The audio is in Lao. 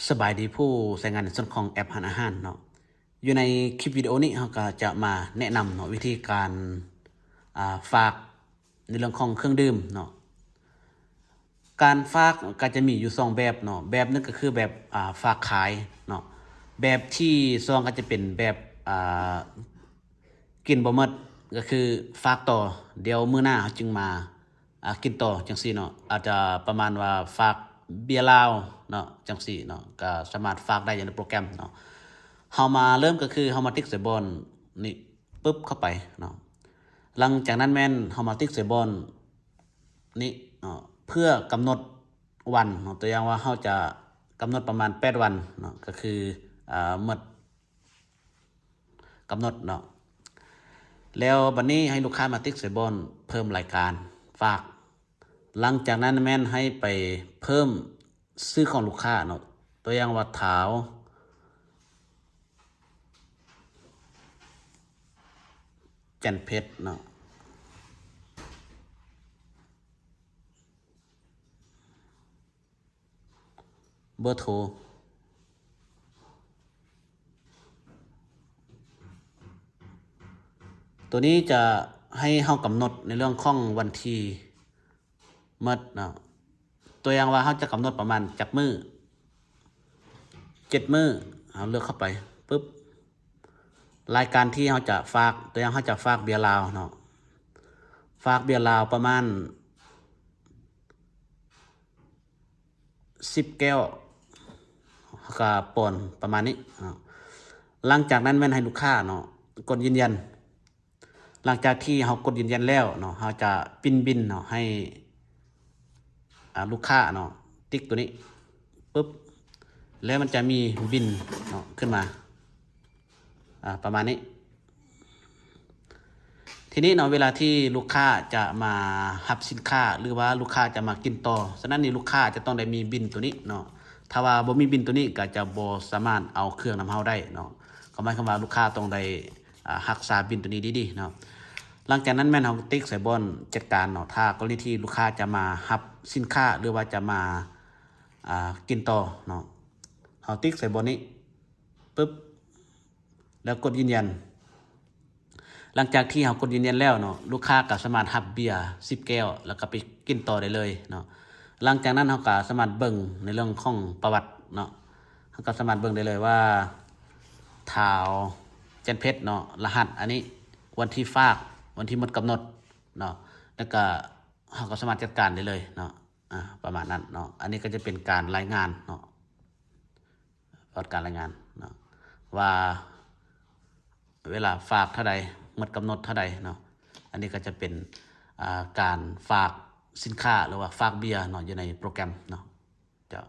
ສະບາຍດີຜູ້ໃຊ້ງານໃນສ່ວນຂອງແອັບຮ້ານອາຫານເນາະ. ຢູ່ໃນຄລິບວິດີໂອນີ້ ເຮົາກໍຈະມາແນະນຳເນາະ ວິທີການ ອ່າ ຝາກໃນເລື່ອງຂອງເຄື່ອງດື່ມເນາະ. ການຝາກກໍຈະມີຢູ່ສອງແບບເນາະ. ແບບໜຶ່ງກໍຄືແບບ ອ່າ ຝາກຂາຍເນາະ. ແບບທີສອງກໍຈະເປັນແບບ ອ່າ ກິນບໍ່ໝົດ ກໍຄືຝາກຕໍ່ ດຽວມື້ໜ້າເຮົາຈຶ່ງມາ ອ່າ ກິນຕໍ່ ຈັ່ງຊີ້ເນາະ. ອາດຈະປະມານວ່າຝາກເບຍລາວເນາະ ຈັ່ງຊີ້ເນາະ ກໍສາມາດຝາກໄດ້ຢູ່ໃນໂປຣແກຣມເນາະ. ເຮົາມາເລີ່ມກໍຄືເຮົາມາຕິກໃສ່ບ່ອນນີ້ປຶບເຂົ້າໄປເນາະ. ຫຼັງຈາກນັ້ນແມ່ນເຮົາມາຕິກໃສ່ບ່ອນນີ້ເນາະ ເພື່ອກຳນົດວັນເນາະ. ຕົວຢ່າງວ່າເຮົາຈະກຳນົດປະມານແປດວັນເນາະ ກໍຄື ອ່າ ໝົດ ກຳນົດເນາະ. ແລ້ວບັດນີ້ໃຫ້ລູກຄ້າມາຕິກໃສ່ບ່ອນເພີ່ມລາຍການຝາກ. ຫຼັງຈາກນັ້ນແມ່ນໃຫ້ໄປເພີ່ມຊື່ຂອງລູກຄ້າເນາະ. ຕົວຢ່າງວ່າ ທ້າວ ຈັນເພັດເນາະ. ເບີໂທ. ຕົວນີ້ຈະໃຫ້ເຮົາກຳນົດໃນເລື່ອງຂອງວັນທີໝົດເນາະ. ຕົວຢ່າງວ່າເຮົາຈະກຳນົດປະມານຈັກມື້ ເຈັດມື້ ເຮົາເລືອກເຂົ້າໄປປຶບ ລາຍການທີ່ເຮົາຈະຝາກ ຕົວຢ່າງເຮົາຈະຝາກເບຍລາວເນາະ ຝາກເບຍລາວປະມານ ສິບແກ້ວ ເຮົາກໍປ້ອນປະມານນີ້ເນາະ. ຫຼັງຈາກນັ້ນແມ່ນໃຫ້ລູກຄ້າເນາະ ກົດຢືນຢັນ. ຫຼັງຈາກທີ່ເຮົາກົດຢືນຢັນແລ້ວເນາະ ເຮົາຈະປິ່ນບິນເນາະ ໃຫ້ ອ່າ ລູກຄ້າເນາະ ຕິກຕົວນີ້ປຶບ ແລ້ວມັນຈະມີບິນເນາະ ຂຶ້ນມາ ອ່າ ປະມານນີ້. ທີນີ້ເນາະ ເວລາທີ່ລູກຄ້າຈະມາຮັບສິນຄ້າ ຫຼືວ່າລູກຄ້າຈະມາກິນຕໍ່ ສະນັ້ນນີ້ລູກຄ້າຈະຕ້ອງໄດ້ມີບິນຕົວນີ້ເນາະ. ຖ້າວ່າບໍ່ມີບິນຕົວນີ້ກໍຈະບໍ່ສາມາດເອົາເຄື່ອງນຳເຮົາໄດ້ເນາະ. ກໍໝາຍຄວາມວ່າລູກຄ້າຕ້ອງໄດ້ ອ່າ ຮັກສາບິນຕົວນີ້ດີໆເນາະ. ຫຼັງຈາກນັ້ນແມ່ນເຮົາຕິກໃສ່ບ່ອນຈັດການເນາະ. ຖ້າກໍລະນີທີ່ລູກຄ້າຈະມາຮັບສິນຄ້າ ຫຼືວ່າຈະມາ ອ່າ ກິນຕໍ່ເນາະ ເຮົາຕິກໃສ່ບ່ອນນີ້ປຶບ ແລ້ວກົດຢືນຢັນ. ຫຼັງຈາກທີ່ເຮົາກົດຢືນຢັນແລ້ວເນາະ ລູກຄ້າກໍສາມາດຮັບເບຍສິບແກ້ວ ແລ້ວກໍໄປກິນຕໍ່ໄດ້ເລີຍເນາະ. ຫຼັງຈາກນັ້ນເຮົາກໍສາມາດເບິ່ງໃນເລື່ອງຂອງປະຫວັດເນາະ ເຮົາກໍສາມາດເບິ່ງໄດ້ເລີຍວ່າ ທ້າວ ຈັນເພັດເນາະ ລະຫັດອັນນີ້ ວັນທີຝາກ ວັນທີໝົດກຳນົດເນາະ ແລ້ວກໍເຮົາກໍສາມາດຈັດການໄດ້ເລີຍເນາະ. ອ່າ ປະມານນັ້ນເນາະ. ອັນນີ້ກໍຈະເປັນການລາຍງານເນາະ ປະຫວັດການລາຍງານເນາະ ວ່າເວລາຝາກເທົ່າໃດ ໝົດກຳນົດເທົ່າໃດເນາະ. ອັນນີ້ກໍຈະເປັນ ອ່າ ການຝາກສິນຄ້າ ຫຼືວ່າຝາກເບຍເນາະ ຢູ່ໃນໂປຣແກຣມເນາະ. ເຈົ້າ